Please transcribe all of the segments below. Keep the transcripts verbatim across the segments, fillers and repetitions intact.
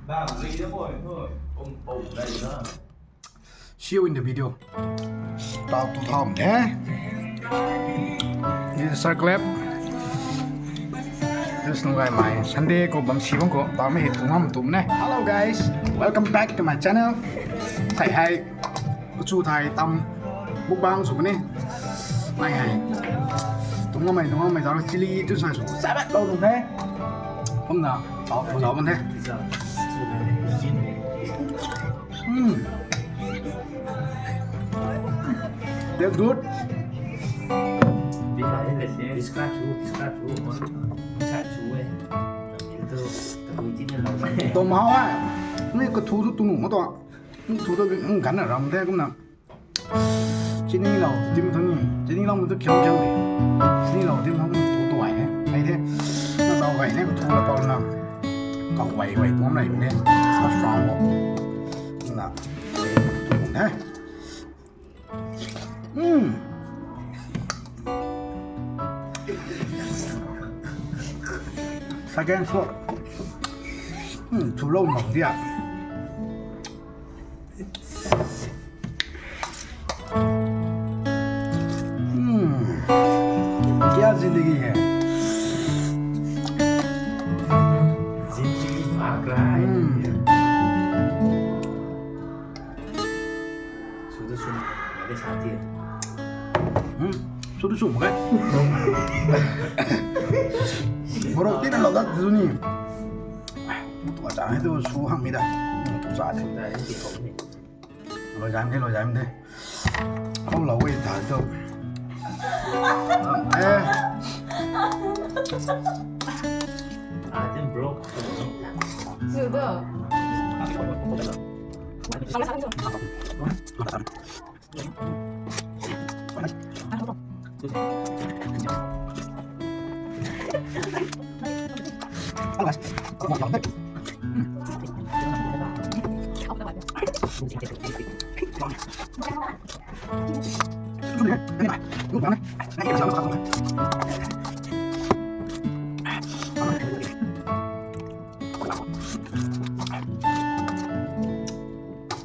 See you in the video. Tau tu tham the. This is Circle App. This nung gai mai Sunday khou bam si bam khou tau mei hei tu ngam tum ne. Hello guys, welcome back to my channel. Thei hei kachu thai tam mukbang sw puni. Mai hei tu ngam mai tu ngam mai tau chili tu sai sw sa bat lou tum the. Kumna tau tu tau bam the. Mm. They're good. Describe through, describe through. Describe through eh. Itu, itu ini lah. Tau mau ah. Ni kathu tu tunu mo tau. Ni thu tu gan na ram de kumna. Chini lou dim thang ni. Chini lou tu khiam khiam ni. Chini lou dim thang tu tu ai ne. Ai de. Na tau gai ne kathu la pau na. Kau gai gai tuam lai ne. Sa sa mo. Na. Tu ne. Mm. Second shot. Mm, thu lou mak dia. Hmm. क्या जिंदगी है? Zindagi bhag raha hai. Hmm. Sudu sum, made sati. Hmm. Sudu sum, kan? Morok tina lou dat tu ni. Tu acha hai tu su hang mi da. Tu sa de. Lou jam de, lou jam de. Hou lou wei ta tu. Eh. Ah, then block. Sudu.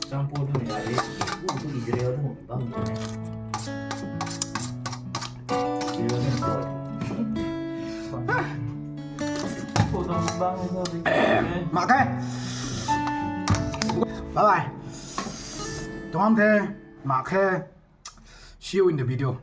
Sample tu ni gari, tu Israel tu bam tu ni. Israel ni tu. Mak khe. Bye bye. Tuang the, mak khe. See you in the video.